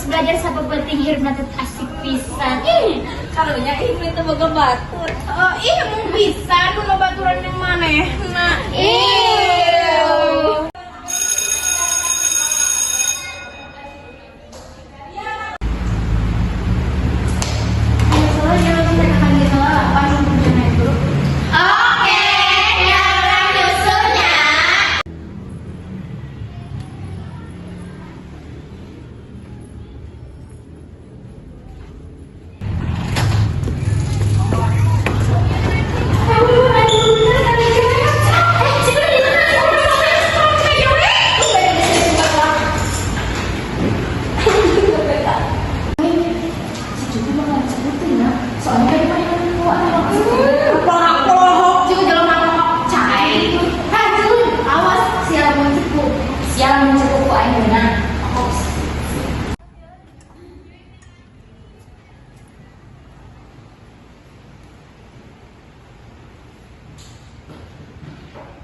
Belajar sapepenting hirupna teh asik pisan. Ih, Karunya ih teu boga batur. Oh, ih, emang bisa nu baturan yang manehna. Ew. Oke, ya urang nyusulnya. Awas, sial mun cepu. Sial mun cepu ku aing meunang.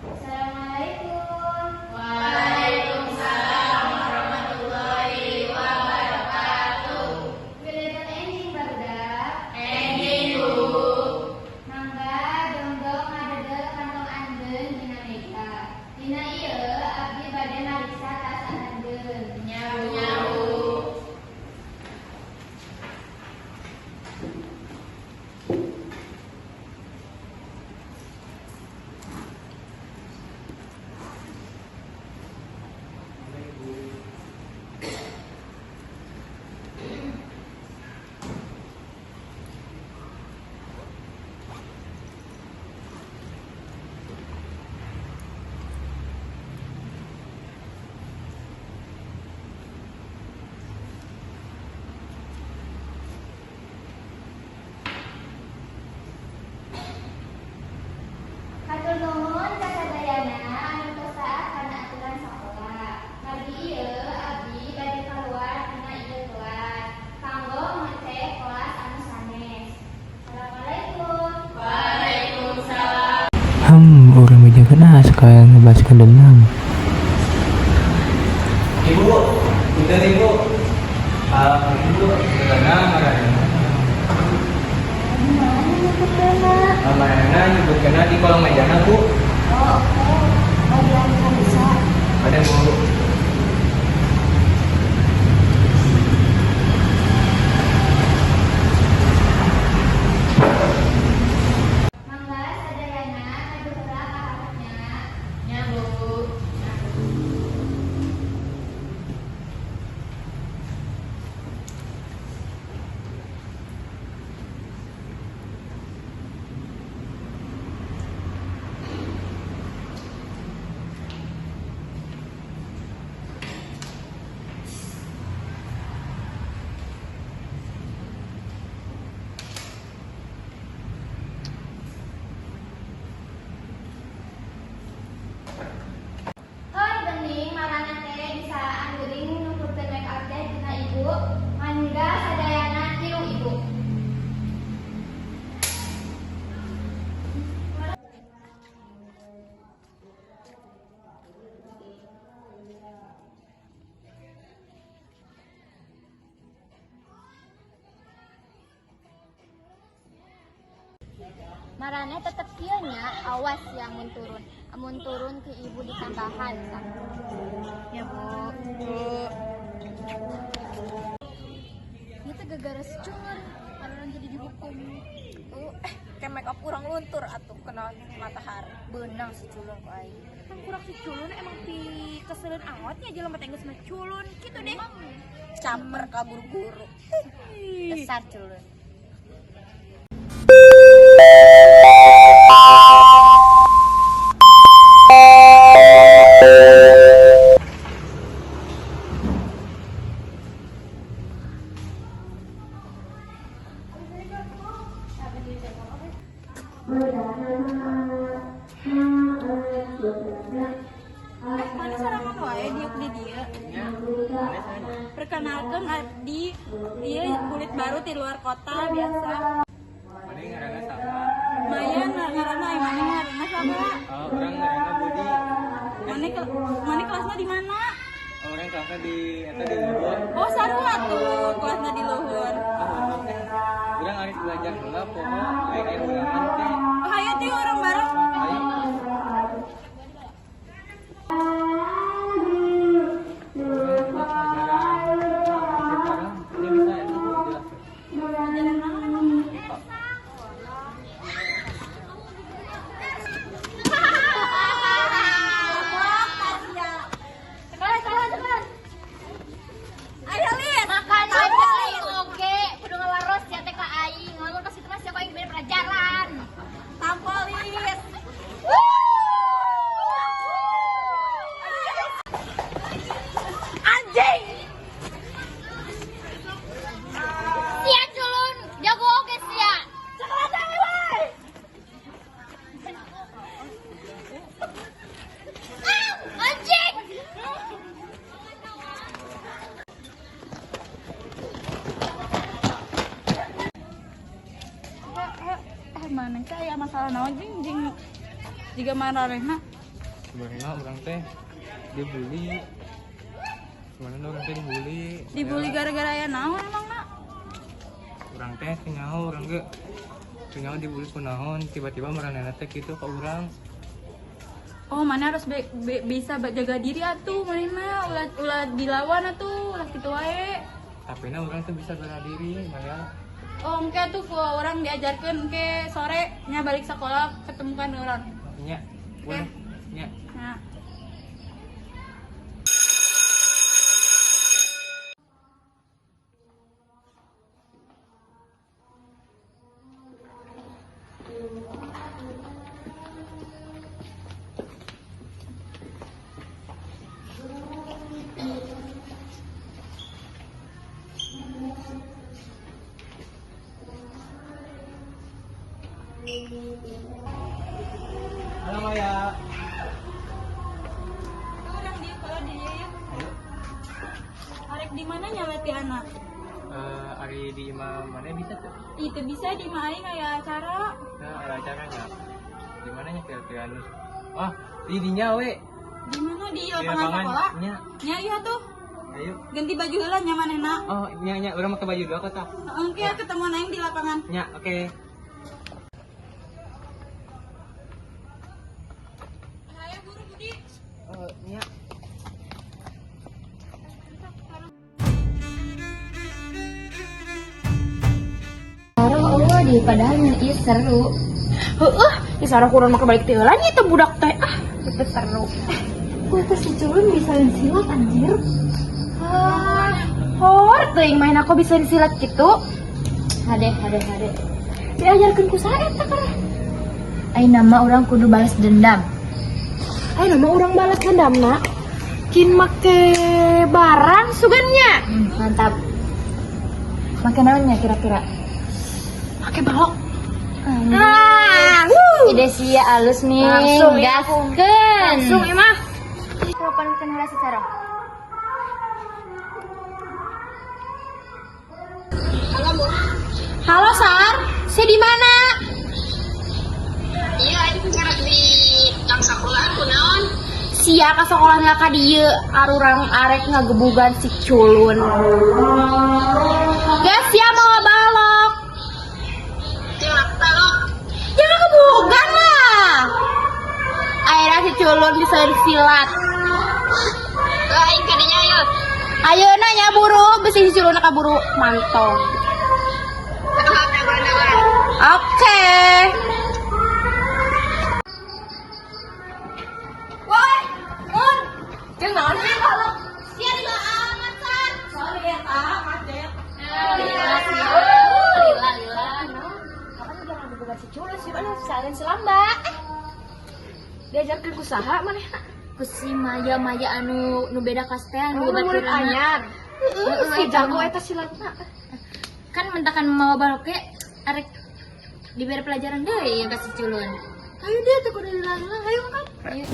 Assalamualaikum. Waalaikumsalam warahmatullahi wabarakatuh. Wilujeng enjing, barudak. Enjing, Bu. Mangga dongdong ngadegel kantong anjeun dina meja. Dina ieu abdi bade mariksa tas anjeun. Nya, Bu. Hatur nuhun kasadayana anu tos taat kana aturan sakola. Margi ieu abdi bade kaluar tina ieu kelas kanggo ngecek kelas anu sanes. Assalamualaikum. Waalaikumsalam. Urang bejakeun ah sekalian ngebaskeun dendam. Ibu, punten, Ibu. Ah, Ibu, sebenarnya marana. Marana nyebutkeunna di kolong mejana, Bu. Oh, oke. Oh, iya, bisa. Ada, Bu. Mangga sadayana maju heula ka hareup nya. Nya, Bu. Heuh, bening maraneh teh bisaan geuning nuturkeun make up teh tina ibu. Mangga sadayana tiru ibu. Maraneh tetep kieu nya, awas ya mun turun. Amun turun ke ibu ditambahan. Ya, Bu. Bu. Itu gara-gara si culun, orang jadi dihukum. Eh, kayak make up urang luntur atuh kena matahari. Beunang si culun ku aing. Kan kurang si culun emang pi keseleun awatnya jelema teh geus mah culun gitu deh. Caper kabur guru. Besar culun. Eh, mana sorangan wae diuk di dieu. Nya, mana sana? Perkenalkan abdi dia kulit baru di luar kota biasa. Mana ngaranna saha? Maya ngaranna, ai mana ngaranna saha? Oh, urang ngaranna Budi. Mana kelasnya di mana? Oh, urang kelasnya di eta di lembur. Oh, sarua tuh. Belajar heula poho aing aya ulangan teh. Hayu teh urang bareng. Ayo. Pelajaran sekarang dia bisa ya jelaskan. Pelajaran naon emang? Lupa. Sekolah, sekolah, sekolah. Ayo Lin. Makan aja aing oge, kudu ngelaros ya teh ka aing. Lamun pas itu mah siapa aing beri pelajaran. Tampolis. Anjing. Sia culun, jago oge sia. Sekolah jangan wae. Ah, anjing. Mana sih aya masalah naon jeung jeung jiga maranehna? Sebenarnya orang teh dibully. Sebenarnya orang teh dibully. Dibully gara-gara aya naon emang nak? Orang teh teu nyaho urang ge. Teu nyaho dibully kunaon, tiba-tiba maranehna teh kitu ka urang. Oh, mana harus bisa jaga diri atuh manehna ulah ulah dilawan atuh, ulah kitu wae. Tapi na urang teh bisa bela diri, Maya. Oh, engke tuh ku orang diajarkeun engke sore nya balik sekolah ketemukan orang. Nya, boleh. Nya. Nah. Halo Maya. Orang di kalau di ya. Ayo. Arek di mana nya latihanna? Ari di imah mana bisa tuh? Itu bisa di imah aing aya acara. Nah, ada acaranya. Di mananya kira-kira nih? Ah, di dinya we. Di mana di Di lapangan sekolah? Nya. Nya iya tuh. Ayo. Ganti baju heula nya manehna. Oh, nya nya urang make baju dua kok tah. Engke ketemu aing di lapangan. Nya, oke. Ayo buru Budi. Oh, nya. Oh, di padahal ieu seru. Heueuh, di sarah kurang make balik teh heula nya teh budak teh. Ah, itu seru. Kok itu si culun bisa silat anjir? Ah, hor teuing main aku bisa disilat gitu. Hade, hade, hade. Diajarkeun ku saha eta kareh? Ayeuna mah urang kudu balas dendam. Ayeuna mah urang balas dendam na. Kin make barang sugannya. Mantap. Make naonnya kira-kira? Make balok. Ah, ide sia alus nih. Langsung ya, gaskeun. Langsung emah. Telepon heula si Sarah. Halo Sar, si di mana? Iya, aing ngarep di kang sakolaan kunaon? Sia ka sekolah nggak ka dieu arurang arek ngagebugan si culun. Geus sia mau balok. Jeung balok. Ya ngagebugan lah. Akhirnya si culun bisa disilat. Tuh aing kadinya ayo. Ayo nanya buru, bisi si culun kaburu mantong. Oke. Woi, Un. Jeung naon sih balok? Sia lila amat, Sar. Sorry ya, tak macet. Lila, lila, lila. Kapan udah ngagebugan si culun sih, mana salin selamba. Diajarkeun ku saha maneh? Ku si Maya Maya anu nu beda kelas teh anu Oh, murid baturana. anyar. Heeh, Si eta jago mah. eta silatna. Kan mentakan mau balok ge arek diberi pelajaran deui ya ka si culun. Ayo dia tuh kudu lila-lila, ayo kan. Ayo.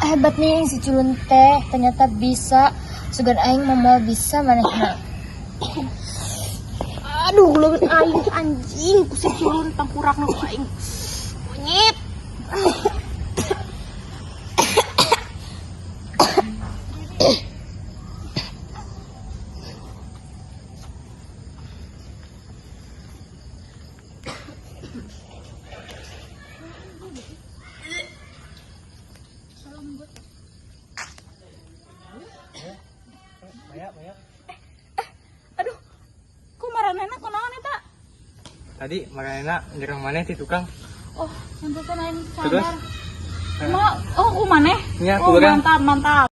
Hebat nih si culun teh, ternyata bisa. Sugan aing mah moal bisa manehna. Aduh, leungeun aing anjing ku si culun tangkurakna ku aing. Monyet. Maya, Maya. Aduh, ku maranehna kunaon eta? Tadi maranehna nyerang maneh ti tukang. Oh, pantesan aing Terus? sadar. Ma, oh ku maneh? Nya, Oh, ku urang. mantap, mantap.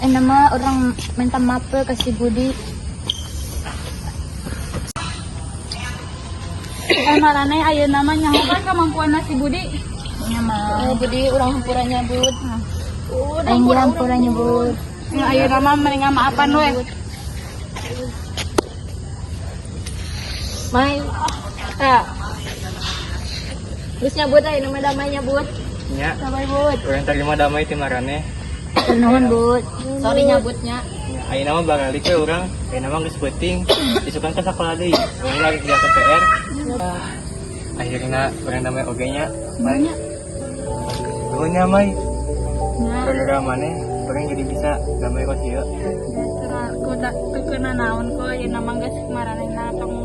Nama urang minta maaf we ke si Budi. Eh, maraneh ayeuna mah nyaho kan kemampuanna si Budi. Nya mah. Oh, Budi urang hampura nya, Bud. Aing ge hampura nya, Bud. Ya, ayeuna mah mendingan maafan we. Mai. Eh. Geus nya, Bud, ayeuna mah damai nya, Bud. Nya, Damai, Bud. urang terima damai ti maraneh. Nuhun, Bud. Sorry nyabutnya. Nya, ayeuna mah baralik we urang. Ayeuna mah geus peuting. Isukan ka sakola deui. Urang lagi kerja PR. Ah, akhirnya urang damai oge nya. Mai. Nuhun nya, Mai. Gara-gara maneh urang jadi bisa damai kos ieu. Ku da teu naon ku ayeuna mah geus maranehna tong